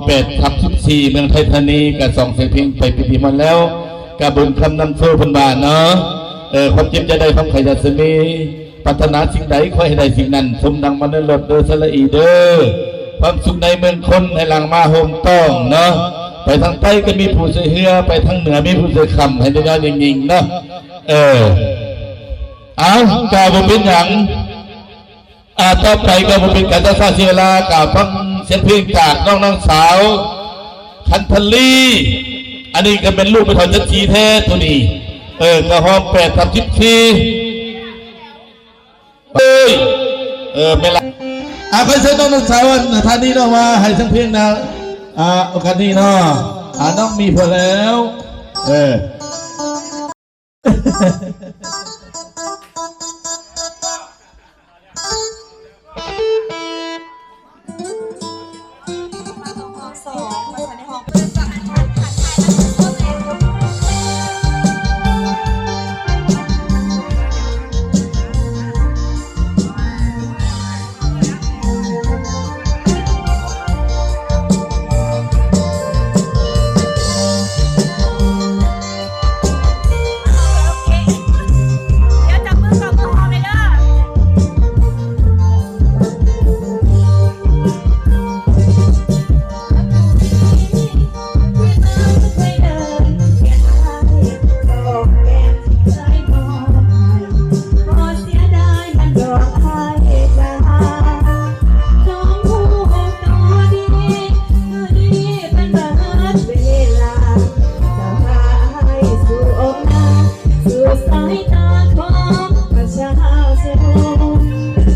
ແປດທັບສິບສີ່ ເມືອງໄທທານີ ກະສອງສຽງເພງໄປປີທີ່ມາແລ້ວ ກະບຸນຄຳນຳໂຊເພິ່ນວ່າເນາະ ເອີ ຄວາມເຈັບຢ່າໄດ້ ຄວາມໄຂ້ຢ່າຊະມີ ປາດຖະໜາສິ່ງໃດຂໍໃຫ້ໄດ້ສິ່ງນັ້ນ ສົມດັ່ງໝັ້ນໃນລົດເດີ ສະຫຼະອີເດີ ຄວາມສຸກໃນເມືອງຄົນໃຫ້ຫຼັ່ງມາໂຮມຕ້ອງເນາະ ໄປທາງໃຕ້ກໍມີຜູ້ຊ່ວຍເຮືອ ໄປທາງເໜືອມີຜູ້ຊ່ວຍຄ້ຳ ໃຫ້ໄດ້ຍ້ອນຍິ່ງໆເນາະ ເອີ ເອົາ ກະບໍ່ເປັນຫຍັງ ອ່າ ຕໍ່ໄປກໍບໍ່ເປັນການຊະເສຍເວລາ ກະຟັງສຽງເພງຈາກນ້ອງນາງສາວ ຄັນທະລີ ອັນນີ້ກໍແມ່ນລູກແມ່ເຖົ້າຈັນສີແທ້ໂຕນີ້ ເອີ ກະຮອງແປດທັບສິບສີ່ ເອີຍ ເອີ ແມ່ນລະ ອ່າ ຂໍເຊີນນ້ອງນາງສາວ ອັນ ທານີເນາະ ມາໃຫ້ສຽງເພງນະ ອ່າ ໂອກາດນີ້ເນາະ ອ່າ ນ້ອງມີຜົວແລ້ວ ເອີ